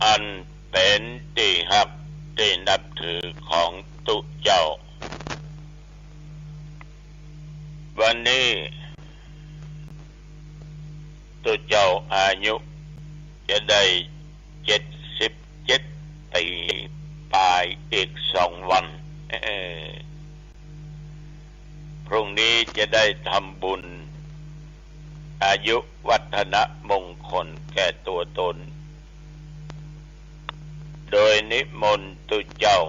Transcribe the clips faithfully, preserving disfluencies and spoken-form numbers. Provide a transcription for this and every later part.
อันเป๋นตี้ฮักตี้นับถือของตุ๊เจ้า วันนี้ตุ๊เจ้าอายุจะได้เจ็ดสิบเจ็ดปี๋ป๋ายอีกสองวัน พรุ่งนี้จะได้ทำบุญอายุวัฒนมงคลแก่ตัวตน โดยนิมนต์ตุ๊เจ้า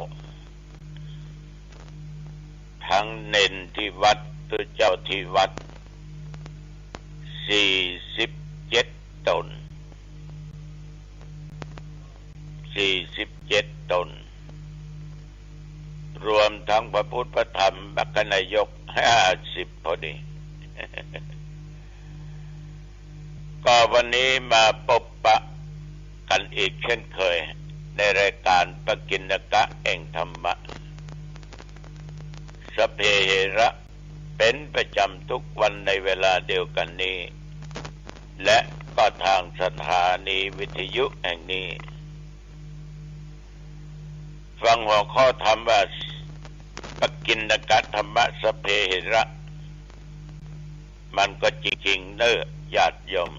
ทั้งเณรตี้วัด ตุ๊เจ้าตี้วัด สี่สิบเจ็ดต๋น สี่สิบเจ็ดต๋น รวมทั้งพระพุทธพระธรรมมรรคนายก ห้าสิบ พอดี ก็วันนี้มาปบปะกั๋นอีกเช่นเคย ในรายก๋านปกิณณกะแห่งธรรมะ สัพเพเหระ เป๋นประจ๋ำทุกวันในเวลาเดียวกั๋นนี้ และก็ตางสถานีวิทยุแห่งนี้ ฟังหัวข้อธรรมว่า ปกิณณกะธรรมะสัพเพเหระ มันก็จริงๆ เน่อญาติโยม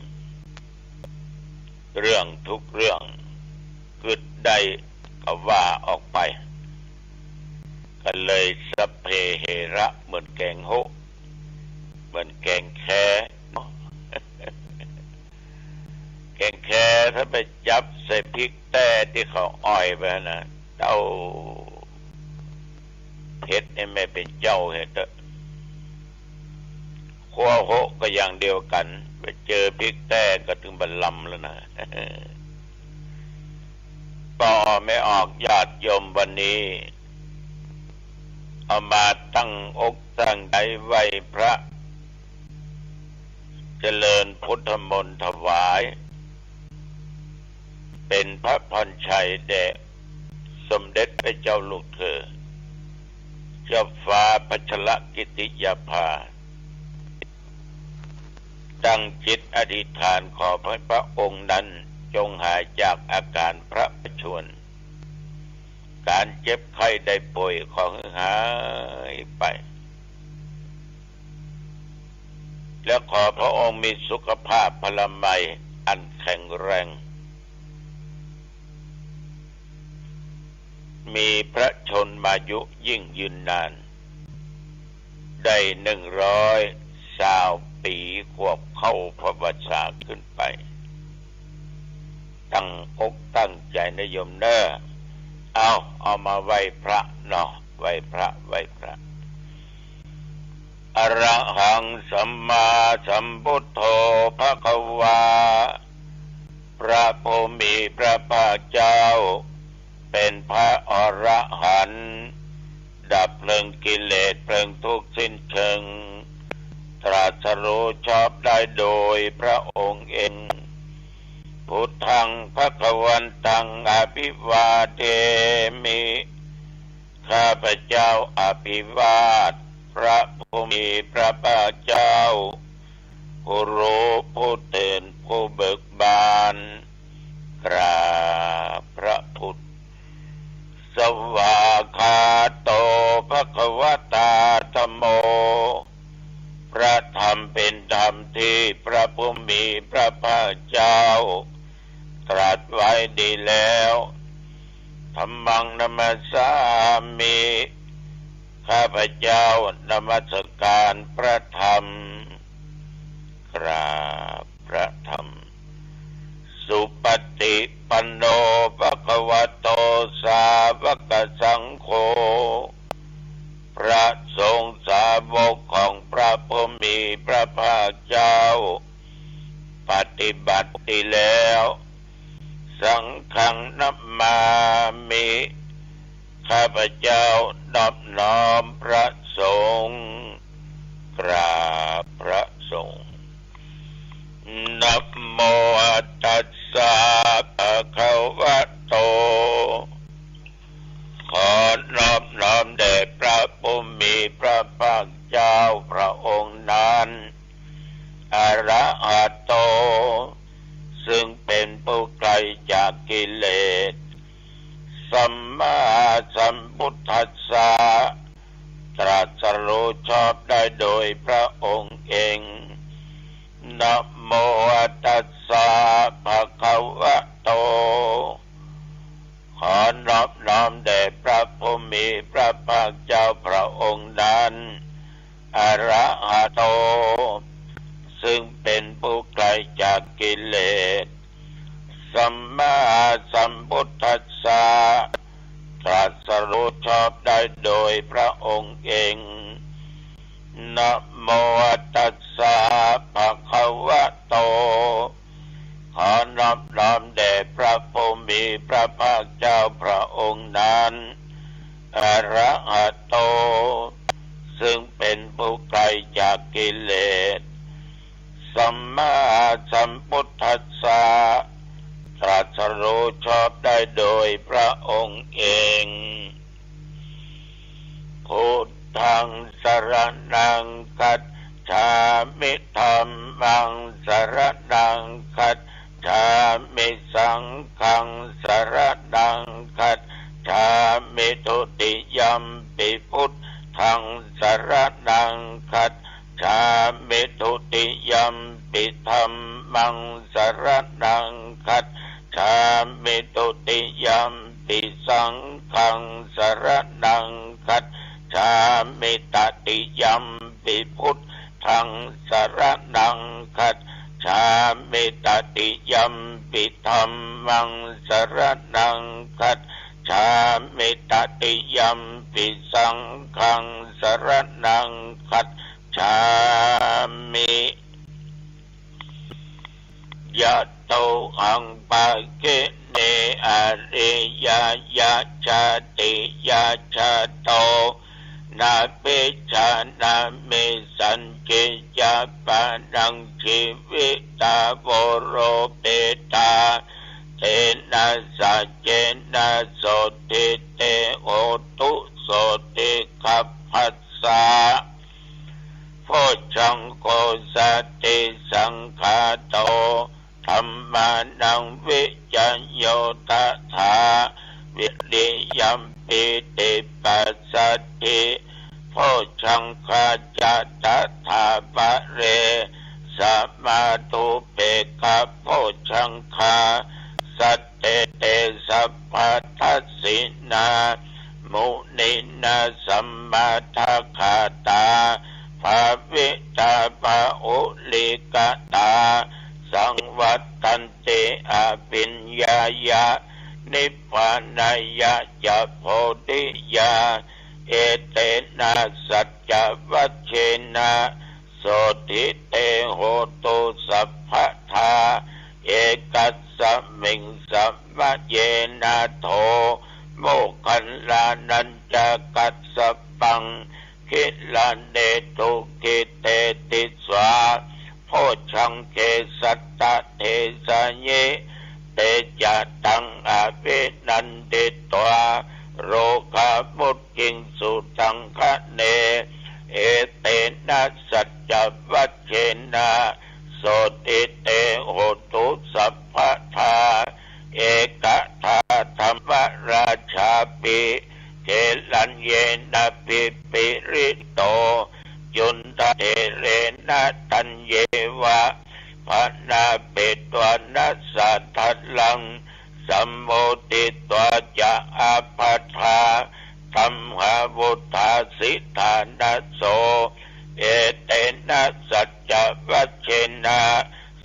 เรื่องทุกเรื่อง กึ๊ดได้ก็ว่าออกไป ก็เลยสัพเพเหระ เหมือนแกงโฮะ เหมือนแกงแคเนาะ แกงแคถ้าไปจับใส่พริกแต้ตี้เขาอ้อยไปนะ เต้า เผ็ดนี่แม่เป๋นเจ้าเหียเต๊อะ คั่วโฮะก็อย่างเดียวกั๋น ไปเจอพริกแต้ก็ตึงบ่ลำแล้วนะ ปอไม่ออก ญาติโยมวันนี้ เอามาตั้งอกตั้งใจ๋ไหว้พระ เจริญพุทธมนต์ถวาย เป๋นพระพรชัยแด่สมเด็จพระเจ้าลูกเธอ เจ้าฟ้าพัชรกิติยาภา ตั้งจิตอธิษฐานขอให้พระองค์นั้นจงหายจากอาก๋านพระประชวร ก๋านเจ็บไข้ได้ป่วยขอหื้อหายไป และขอพระองค์มีสุขภาพพลามัยอันแข็งแรง มีพระชนมายุยิ่งยืนนาน ได้หนึ่งร้อยซาวปี๋ ขวบเข้าพรรษาขึ้นไป ตั้งอกตั้งใจ๋นะโยมเน่อ เอา เอามาไหว้พระเนาะ ไหว้พระ ไหว้พระ อะระหังสัมมาสัมพุทโธภะคะวา พระผู้มีพระภาคเจ้า เป๋นพระอรหันต์ ดับเพลิงกิเลสเพลิงทุกข์สิ้นเชิง ตรัสรู้ชอบได้โดยพระองค์เอง พุทธังภะคะวันตังอภิวาเทมิ ข้าพเจ้าอภิวาทพระผู้มีพระภาคเจ้า ผู้รู้ผู้ตื่นผู้เบิกบาน กราบพระพุทธ สวากขาโตภะคะวะตาธัมโม พระธรรมเป๋นธรรมตี้พระผู้มีพระภาคเจ้า ตรัสไว้ดีแล้ว ธัมมังนะมัสสามิ ข้าพเจ้านมัสการพระธรรม กราบพระธรรม สุปฏิปันโนภะคะวะโต สาวกสังโฆ พระสงฆ์สาวกของพระผู้มีพระภาคเจ้า ปฏิบัติดีแล้ว สังฆังนะมามิ ข้าพเจ้านอบน้อมพระสงฆ์ กราบพระสงฆ์ นะโมตัสสะภะคะวะโต ขอนอบน้อมแด่พระผู้มีพระภาคเจ้าพระองค์นั้น อะระหะโต ซึ่งเป เป็นผู้ไกลจากกิเลส สัมมาสัมพุทธัสสะ ตรัสรู้ชอบได้โดยพระองค์เอง นะโมตัสสะ ภะคะวะโต ขอนอบน้อมแด่พระผู้มีพระภาคเจ้าพระองค์นั้น อะระหะโต ซึ่งเป็นผู้ไกลจากกิเลส สัมมาสัมพุทธัสสะ ตรัสรู้ชอบได้โดยพระองค์เอง นะโมตัสสะ ภะคะวะโต ขอนอบน้อมแด่พระผู้มีพระภาคเจ้าพระองค์นั้น อะระหะโต ซึ่งเป็นผู้ไกลจากกิเลส สัมมาสัมพุทธัสสะ ตรัสรู้ชอบได้โดยพระองค์เอง พุทธังสรณังคัจฉามิ ธัมมังสรณังคัจฉามิ สังฆังสรณังคัจฉามิ ทุติยัมปิพุทธังสรณังคัจฉามิ ทุติยัมปิธัมมังสรณังคัจฉามิ ทุติยัมปิสังฆังสรณังคัจฉามิ ตติยัมปิพุทธังสรณังคัจฉามิ ตติยัมปิธัมมังสรณังคัจฉามิ ตติยัมปิสังฆังสรณังคัจฉามิ ยะโตหัง ภะคะเน อะริยะ ยะชาติ ยะชาโต นะปิจฉานะ มิจฉัญญิ ยะปะนัง จีวิตา โวโรปิตา เตนะ สัจเจนะ โสตถิ เต โหตุ โสตถิ คัพพัสสะ โพชฌังโก สัตติสังขาโต ธัมมานัง วิจโย ตถา วิริยัม ปีติ ปัสสัทธิ โพชฌังคา จะ ตถา ปะเร สะมา ทูเปกขะ โพชฌังคา สัตเต เต สัพพะ ทัสสินา มุนินา สัมมาทักขาตา ภาวิตา บาหุลีกตา สังวัตตันติ อะภิญญายะ นิพพานายะ จะ โพธิยา เอเตนะ สัจจวัจเชนะ โสตถิ เต โหตุ สัพพะทา เอกัสสะมิง สะมะเยนะ โถ โมคคัลลานัญจะ กัสสะปัง กิลาเน ทุกขิเต ติสสา โพชฌังเก สัตตะ เทสะยิ เตจะตัง อะภินันทิตวา โรคามุจจิงสุตังคะเน เอเตนะ สัจจวัจเชนะ โสตถิ เต โหตุ สัพพะทา เอกทา ธัมมราชาปิ เกลัญเยนะ ปิปิริโต จุณฑะเถเรนะ ตัญเยวะ ผะนาเปตวานะ สาทะลัง สัมโมทิตวา จะ อาภาธา ธัมมาวุฏฐาสิฐานะโส เอเตนะ สัจจวัจเชนะ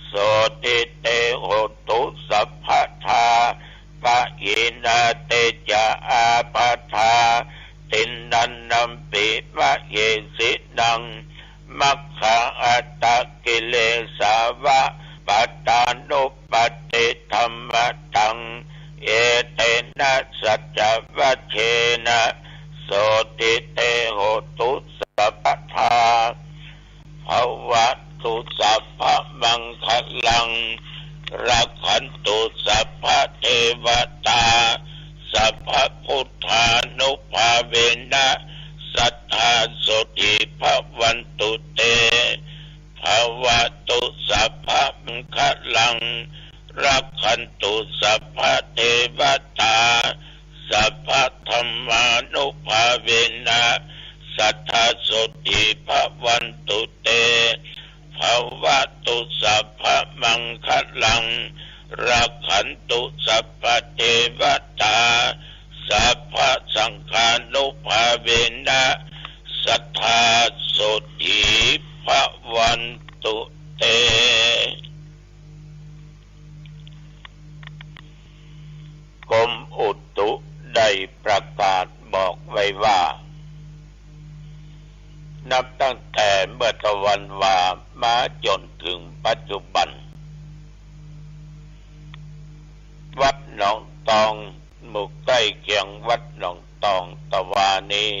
โสตถิ เต โหตุ สัพพะทา ปะหีนา เตจะ อาภาธา ติณณัมปิ มะเหสินัง มัคคาอัตตะกิเลสาวะ ปัตตานุปัตติธัมมะตัง เอเตนะ สัจจวัจเชนะ โสตถิ เต โหตุ สัพพะทา ภะวะตุ สัพพะมังคะลัง รักขันตุ สัพพะเทวะตา สัพพะพุทธานุภาเวนะ สัตถา โสตถิ ภะวันตุ เต ภะวะตุ สัพพะมังคะลัง รั กขันตุสัพพะเทวะตา สัพพะธัมมานุภาเวนะ สัทธาโสตถีภะวันตุเต ภะวะตุสัพพะมังคะลัง รักขันตุสัพพะเทวะตา สัพพะสังฆานุภาเวนะ สัทธาโสตถีภะวันตุเต กรมอุตุได้ประกาศบอกไว้ว่า นับตั้งแต่เมื่อตะวันวามาจ๋นเถิงปัจจุบัน วัดหนองตอง หมู่ใก้เคียงวัดหนองตองตะวานี้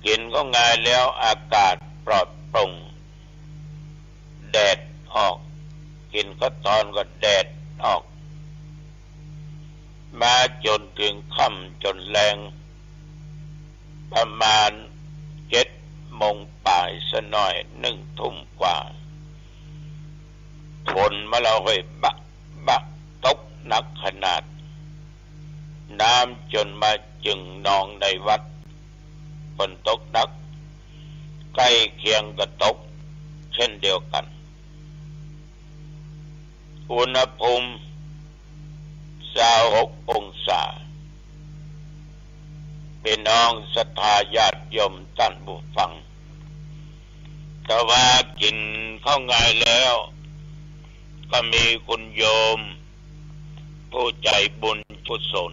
กิ๋นข้าวงายแล้วอากาศปลอดโปร่ง แดดออก กิ๋นข้าวตอนก็แดดออก มาจ๋นเถิงค่ำจ๋นแลง ประมาณเจ็ดโมงป๋ายซะหน้อย นึ่งทุ่มกว่า ฝนมาละห้อยบะบะ ตกหนักขนาด น้ำจ๋นมาจึ่งนองในวัด ฝนตกหนัก ใก้เคียงก็ตกเช่นเดียวกั๋น อุณหภูมิซาวหกองศา ปี้น้องศรัทธาญาติโยมต้านผู้ฟัง ตะวากิ๋นข้าวงายแล้ว ก็มีคุณโยมผู้ใจ๋บุญกุศล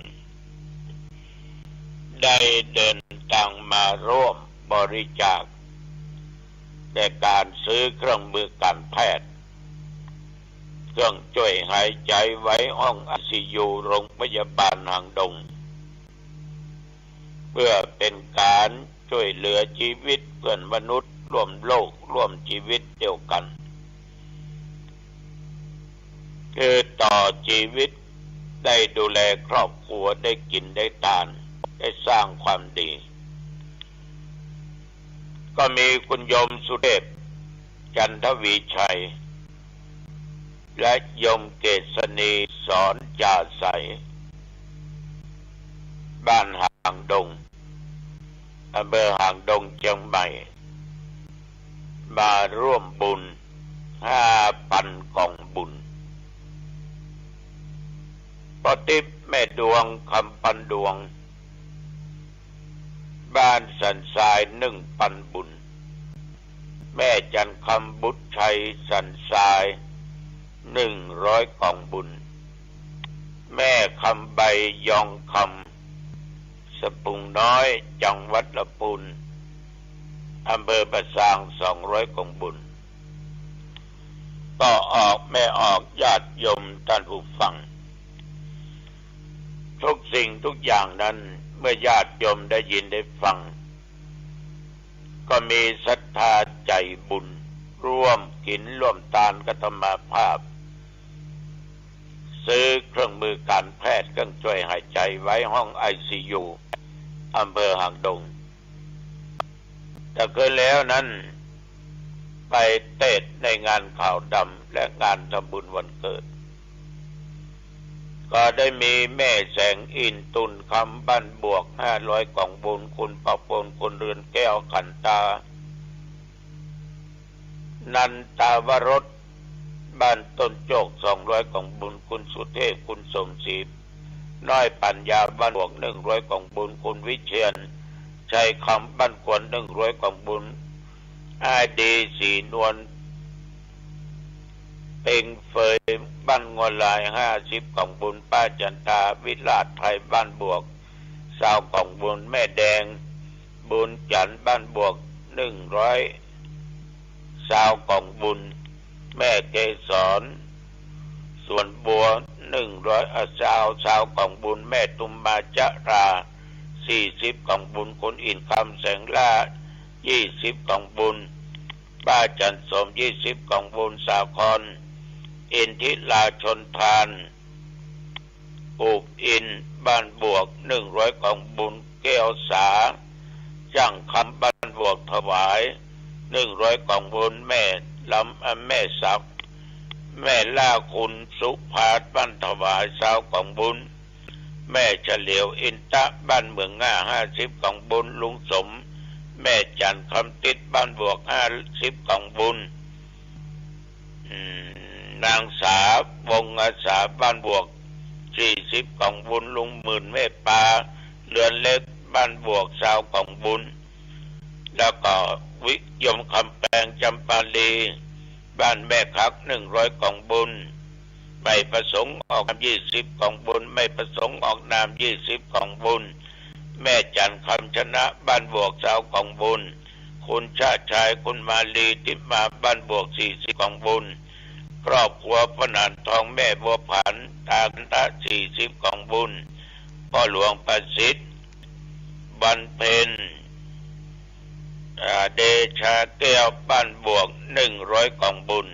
ได้เดินตางมาร่วมบริจาคในก๋านซื้อเครื่องมือก๋านแพทย์ เครื่องจ้วยหายใจ๋ไว้ห้องไอซียูโรงพยาบาลหางดง เปื้อเป๋นก๋านจ้วยเหลือจีวิตเปื้อนมนุษย์ร่วมโลกร่วมจีวิตเดียวกั๋น คือต่อจีวิต ได้ดูแลครอบครัว ได้กิ๋นได้ตาน ได้สร้างความดี ก็มีคุณโยมสุเทพ จันทวีชัย และโยมเกษณี สอนจ่าใส บ้านหางดง อำเภอหางดง เจียงใหม่ มาร่วมบุญห้าปันก๋องบุญ ป้อติ๊บ แม่ดวง คำปันดวง บ้านสันทราย นึ่งปันบุญ แม่จันทร์คำ บุตรชัย สันทราย นึ่งร้อยก๋องบุญ แม่คำใบ ยองคำ สะพุงน้อย จังหวัดลำพูน อำเภอป่าซาง สองร้อยก๋องบุญ ป้อออกแม่ออก ญาติโยมต้านผู้ฟัง ทุกสิ่งทุกอย่างนั้น เมื่อญาติโยมได้ยินได้ฟัง ก็มีศรัทธาใจ๋บุญ ร่วมกิ๋นร่วมตานกัตมาภาพ ซื้อเครื่องมือก๋านแพทย์ เครื่องจ้วยหายใจ๋ไว้ห้องไอซียู อำเภอหางดง แต่คืนแล้วนั้น ไปเตศน์ในงานขาวดำและงานทำบุญวันเกิด ก็ได้มีแม่แสงอินทร์ ตูนคำ บ้านบวก ห้าร้อยก๋องบุญ คุณประพล คุณเรือนแก้ว ขันตา นันตาวรส บ้านต้นโจก สองร้อยก๋องบุญ คุณสุเทพ คุณสมศรี น้อยปัญญา บ้านบวก นึ่งร้อยก๋องบุญ คุณวิเชียร ชัยคำ บ้านกวน นึ่งร้อยก๋องบุญ อ้ายดี ศรีนวล เป็งเฟย บ้านงัวลาย ห้าสิบก๋องบุญ ป้าจันทา วิราชไทย บ้านบวก ซาวก๋องบุญ แม่แดง บุญจันทร์ บ้านบวก นึ่งร้อย ซาวก๋องบุญ แม่เกสร สวนบัว นึ่งร้อย อ่ะ ซาว ซาวก๋องบุญ แม่ตุมมา จรา สี่สิบก๋องบุญ คุณอินทร์คำ แสงล่า ยี่สิบก๋องบุญ ป้าจันทร์สม ยี่สิบก๋องบุญ สาคร อินทิรา ชลทาน อุบอินทร์ บ้านบวก นึ่งร้อยก๋องบุญ แก้วสา จ้างคำ บ้านบวก ถวาย นึ่งร้อยก๋องบุญ แม่ลำ อ่ะ แม่สาว แม่ล่าคุณสุภา บ้านถวาย ซาวกล่องบุญ แม่เฉลียวอินตะ บ้านเมืองง่า ห้าสิบกล่องบุญ ลุงสม แม่จันทร์คำติด บ้านบวก ห้าสิบกล่องบุญ อืม นางสาวงอาสา บ้านบวก สี่สิบกล่องบุญ ลุงหมื่น แม่ปา เรือนเล็ก บ้านบวก ซาวกล่องบุญ แล้วก็วิยมคำแปง จำปาลี บ้านแม่คัก หนึ่งร้อยกล่องบุญ ไม่ประสงค์ออกนาม ยี่สิบกล่องบุญ ไม่ประสงค์ออกนาม ยี่สิบกล่องบุญ แม่จันทร์คำชนะ บ้านบวก ซาวกล่องบุญ คุณชาติชาย คุณมาลี ทิพย์มา บ้านบวก สี่สิบกล่องบุญ ครอบครัวพ่อหนานทอง แม่บัวผัน ตากันตะ สี่สิบกล่องบุญ พ่อหลวงประสิทธิ์ วันเพ็ญ อ่า เดชาแก้ว บ้านบวก หนึ่งร้อยกล่องบุญ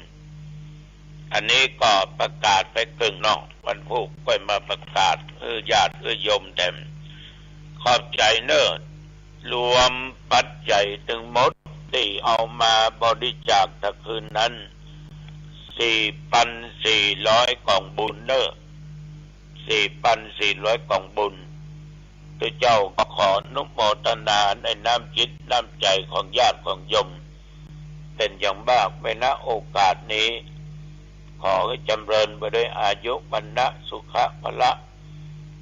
อันนี้ก็ประกาศไปเกิ่งนอก วันพูกก็มาประกาศหื้อญาติหื้อโยมแถม ขอบใจ๋เน่อ รวมปัจจัยตึงหมดตี้เอามาบริจาคตะคืนนั้น สี่ปันสี่ร้อยกล่องบุญเน่อ สี่ปันสี่ร้อยกล่องบุญ ตุ๊เจ้าก็ขออนุโมทนาในน้ำจิตน้ำใจ๋ของญาติของโยม เป๋นอย่างมาก ในโอกาสนี้ ขอหื้อจ๋ำเริญไปด้วยอายุ วรรณะ สุขะ พละ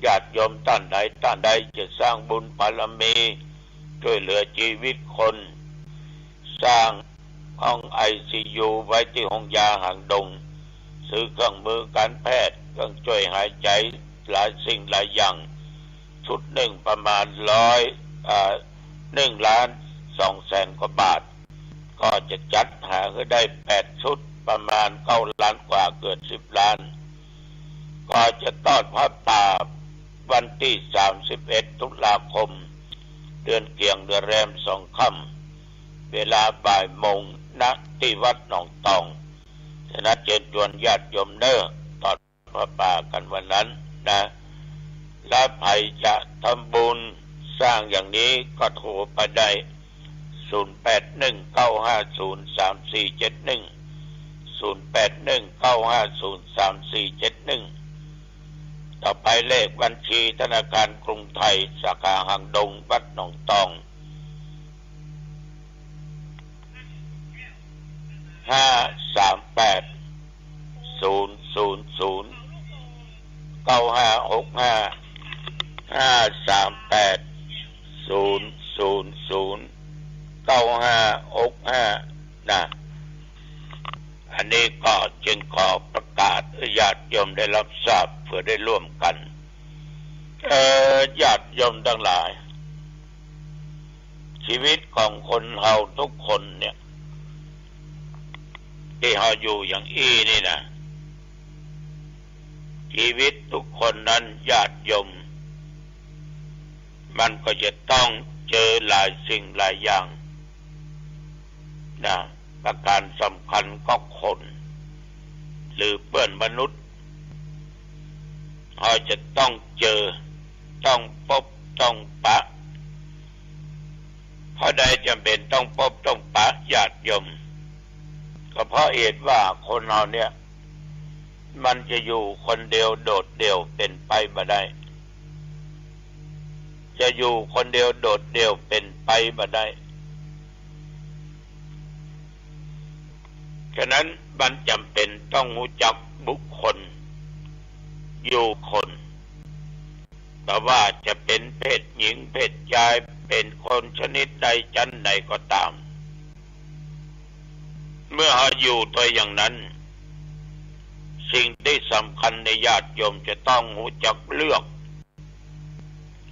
ญาติโยมต้านใดต้านใดจะสร้างบุญบารมี จ้วยเหลือจีวิตคน สร้างห้องไอซียูไว้ตี้โฮงยาหางดง ซื้อเครื่องมือการแพทย์ เครื่องจ้วยหายใจ๋ หลายสิ่งหลายอย่าง ชุดนึ่งประมาณร้อย อ่า หนึ่งล้านสองแสนกว่าบาท ก็จะจัดหาหื้อได้แปดชุด ประมาณเก้าล้านกว่า เกือบสิบล้าน ก็จะทอดผ้าป่าวันตี้สามสิบเอ็ดตุลาคม เดือนเกี่ยงเดือนแรมสองค่ำ เวลาบ่ายโมง ณ ตี้วัดหนองตอง ฉะนั้นเจิญจวนญาติโยมเน่อ ทอดผ้าป่ากั๋นวันนั้นนะ และใผจะทำบุญสร้างอย่างนี้ก็โทรไปได้ ศูนย์แปดหนึ่ง เก้าห้าศูนย์ สามสี่เจ็ดหนึ่ง ศูนย์แปดหนึ่ง เก้าห้าศูนย์ สามสี่เจ็ดหนึ่ง ต่อไปเลขบัญชีธนาคารกรุงไทย สาขาหางดง วัดหนองตอง ห้าสามแปด ศูนย์ศูนย์ศูนย์ เก้าห้าหกห้า ห้าสามแปด ศูนย์ศูนย์ศูนย์ เก้าห้าหกห้า นะ อันนี้ก็จึงขอประกาศหื้อญาติโยมได้ฮับทราบ เปื้อได้ร่วมกั๋น เอ่อ ญาติโยมตังหลาย จีวิตของคนเฮาทุกคนเนี่ย ตี้เฮาอยู่อย่างอี้นี่นะ จีวิตทุกคนนั้นญาติโยม มันก็จะต้องเจอหลายสิ่งหลายอย่างนะ ประการสำคัญก็คน หรือเปื้อนมนุษย์ เฮาจะต้องเจอ ต้องปบ ต้องปะ เพราะใดจ๋ำเป๋นต้องปบต้องปะญาติโยม ก็เพราะเหตุว่าคนเฮาเนี่ย มันจะอยู่คนเดียวโดดเดี่ยวเป๋นไปบ่ได้ จะอยู่คนเดียวโดดเดี่ยวเป๋นไปบ่ได้ ฉะนั้นมันจ๋ำเป๋นต้องฮู้จักบุคคล อยู่คน แต่ว่าจะเป๋นเพศหญิงเพศจาย เป๋นคนชนิดใดจั้นใดก็ต๋าม เมื่อเฮาอยู่ตวยอย่างนั้น สิ่งตี้สำคัญในญาติโยมจะต้องฮู้จักเลือก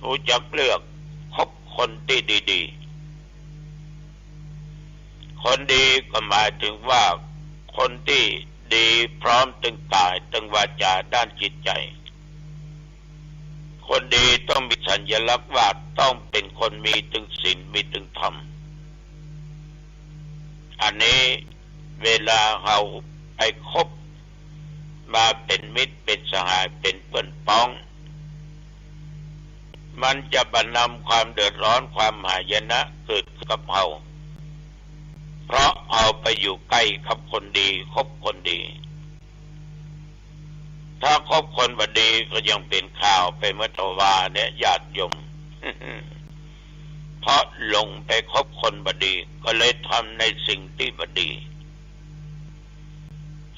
ฮู้จักเลือกคบคนตี้ดีๆ คนดีก็หมายถึงว่าคนตี้ดีพร้อมตึงก๋ายตึงวาจ๋าด้านจิตใจ๋ คนดีต้องมีสัญลักษณ์ว่าต้องเป๋นคนมีตึงศีลมีตึงธรรม อันนี้เวลาเฮาไปคบ มาเป๋นมิตรเป๋นสหายเป๋นเปื้อนป๊อง มันจะบ่นำความเดือดร้อนความหายนะเกิดกับเฮา เพราะเฮาไปอยู่ใก้กับคนดี คบคนดี คบคนบ่ดีก็ยังเป๋นข่าวไปเมื่อตะวาเนี่ย ญาติโยม เพราะหลงไปคบคนบ่ดี ก็เลยทำในสิ่งตี้บ่ดี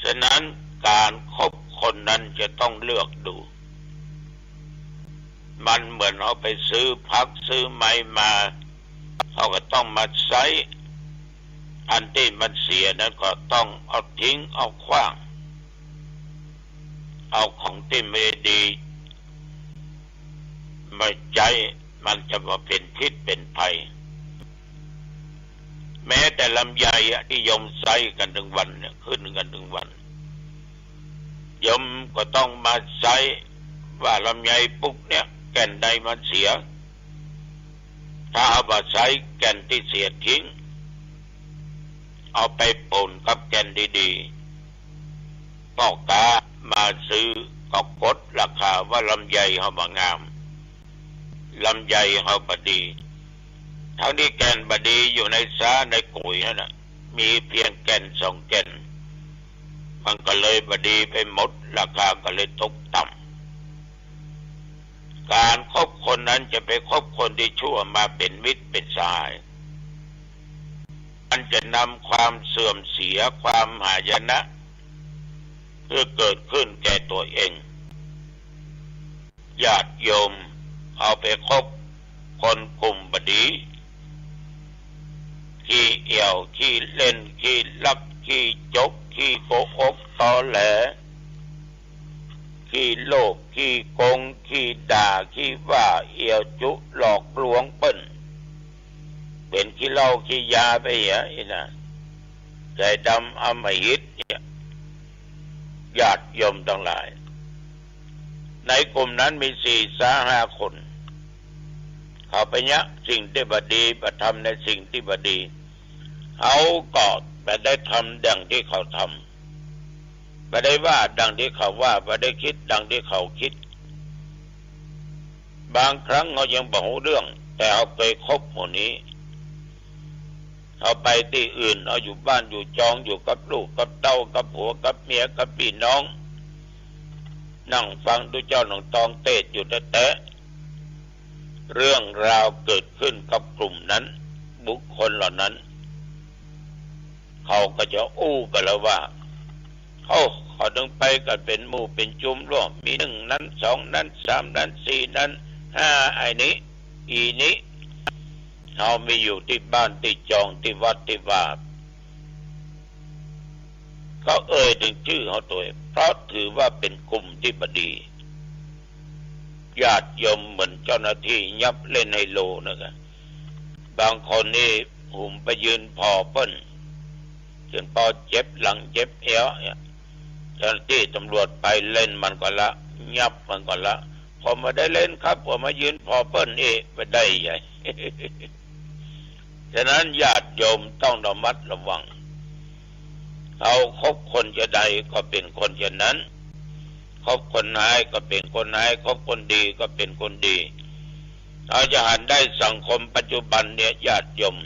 ฉะนั้นก๋านคบคนนั้นจะต้องเลือกดู มันเหมือนเฮาไปซื้อผักซื้อไม้มา เฮาก็ต้องมาใจ๊ อันตี้มันเสียนั้นก็ต้องเอาทิ้งเอาขว้าง เอาของตี้ไม่ดีมาใจ๊ มันจะบ่เป๋นพิษเป๋นภัย แม้แต่ลำไยอะ ตี้โยมใจ๊กั๋นตึงวันเนี่ย ขึ้นกั๋นตึงวัน โยมก็ต้องมาใจ๊ว่าลำไยปุ๊กเนี่ย แก่นในมันเสีย ถ้าเฮาบ่ใจ๊ แก่นตี้เสียทิ้ง เอาไปปนกับแก่นดีๆ ป้อก๊ามาซื้อก็กดราคาว่าลำไยเฮาบ่งาม ลำไยเฮาบ่ดี ทั้งตี้แก่นบ่ดีอยู่ในซ้าในกุ๋ยหั้นน่ะ มีเพียงแก่นสองแก่น มันก็เลยบ่ดีไปหมด ราคาก็เลยตกต่ำ ก๋านคบคนนั้นจะไปคบคนตี้ชั่วมาเป๋นมิตรเป๋นสหาย มันจะนำความเสื่อมเสีย ความหายนะ หื้อเกิดขึ้นแก่ตั๋วเอง ญาติโยม เฮาไปคบคนกลุ่มบ่ดี ขี้เอี่ยว ขี้เล่น ขี้ลัก ขี้จก ขี้โกหกตอแหล ขี้โลภ ขี้โกง ขี้ด่า ขี้ว่า เอี่ยวจุ หลอกลวงเปิ้น เป๋นขี้เหล้าขี้ยาไปเหีย อี้น่ะ ใจ๋ดำอำมหิตเนี่ย ญาติโยมตังหลาย ในกลุ่มนั้นมีสี่สาห้าคน เขาไปเยียะสิ่งตี้บ่ดี ไปทำในสิ่งตี้บ่ดี เฮาก็บ่ได้ทำดังตี้เขาทำ บ่ได้ว่าดังตี้เขาว่า บ่ได้กึ๊ดดังตี้เขากึ๊ด บางครั้งเฮายังบ่ฮู้เรื่อง แต่เฮาเกยคบหมู่นี้ เฮาไปตี้อื่น เฮาอยู่บ้านอยู่จอง อยู่กับลูกกับเต้า กับผัวกับเมีย กับปี้น้อง นั่งฟังตุ๊เจ้าหนองตองเตสน์อยู่แต๊ๆ เรื่องราวเกิดขึ้นกับกลุ่มนั้น บุคคลเหล่านั้น เขาก็จะอู้กั๋นแล้วว่า โอ้ เขาตึงไปกั๋นเป๋นหมู่เป๋นจุมลวะ มีนึ่งนั้น สองนั้น สามนั้น สี่นั้น ห้า ไอ้นี้ อี่นี้ เฮามีอยู่ตี้บ้านตี้จอง ตี้วัดตี้วา ก็เอ่ยเถิงจื้อเฮาตวย เพราะถือว่าเป๋นกลุ่มตี้บ่ดี ญาติโยม เหมือนเจ้าหน้าตี้ยับเล่นไฮโลนะกะ บางคนนี่หุมไปยืนผ่อเปิ้น จ๋นปอเจ็บหลังเจ็บแอวเนี่ย เจ้าหน้าตี้ตำรวจไปเล่นมันก่อนละ ยับมันก่อนละ ผมบ่ได้เล่นครับ ผมมายืนผ่อเปิ้นเอง บ่ได้ใหญ่ ฉะนั้นญาติโยมต้องระมัดระวัง เฮาคบคนจาใดก็เป๋นคนจานั้น คบคนฮ้ายก็เป๋นคนฮ้าย คบคนดีก็เป๋นคนดี เฮาจะหันได้สังคมปัจจุบันเนี่ย ญาติโยม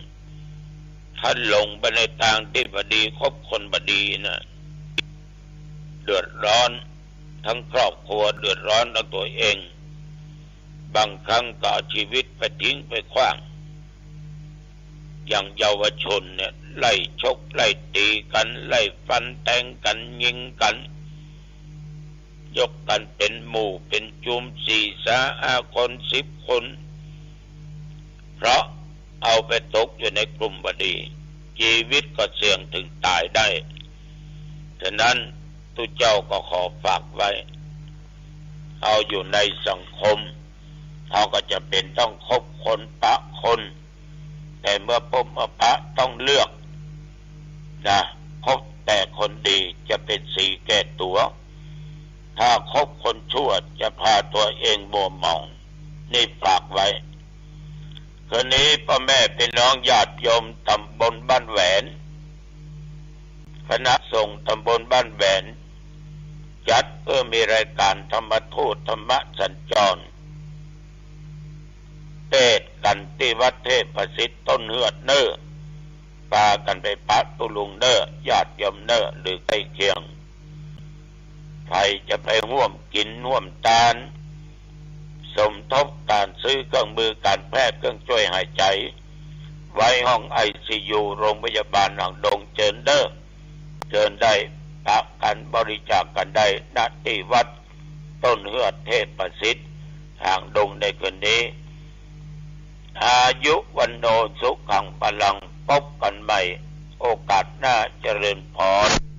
ถ้าหลงไปในตางตี้บ่ดี คบคนบ่ดีนะ เดือดร้อนทั้งครอบครัว เดือดร้อนทั้งตั๋วเอง บางครั้งก็เอาชีวิตไปทิ้งไปขว้าง อย่างเยาวชนเนี่ย ไล่ชกไล่ตี๋กั๋น ไล่ฟันแตงกั๋น ยิงกั๋น ยกกั๋นเป๋นหมู่เป๋นจุม สี่สาห้าคน สิบคน เพราะเอาไปตกอยู่ในกลุ่มบ่ดี ชีวิตก็เสี่ยงเถิงต๋ายได้ ฉะนั้นตุ๊เจ้าก็ขอฝากไว้ เฮาอยู่ในสังคม เฮาก็จะเป๋นต้องคบคนปะคน แต่เมื่อพบเมื่อปะต้องเลือกนะ คบแต่คนดีจะเป๋นสีแก่ตั๋ว ถ้าคบคนชั่วจะพาตั๋วเองมัวหมอง นี่ฝากไว้ คืนนี้ป้อแม่ปี้น้องญาติโยมตำบลบ้านแหวน คณะสงฆ์ตำบลบ้านแหวน จัดเพื่อมีรายการธรรมทูตธรรมสัญจร เตสน์กั๋นตี้วัดเทพประสิทธิ์ต้นเฮือดเน่อ ปากั๋นไปปะตุ๊ลุงเน่อ ญาติโยมเน่อ หรือใก้เคียง พ ใผจะไปฮ่วมกิ๋นฮ่วมตาน สมทบก๋านซื้อเครื่องมือก๋านแพทย์ เครื่องช่วยหายใจ ไว้ห้องไอซียู โรงพยาบาลหางดง เจิญเด้อ เจิญได้ ปะกั๋นบริจาคกั๋นได้ ณ ตี้วัดต้นเฮือดเทพประสิทธิ์ หางดงในคืนนี้ อายุวัณโณสุขังพลัง ปบกั๋นใหม่โอกาสหน้า เจริญพร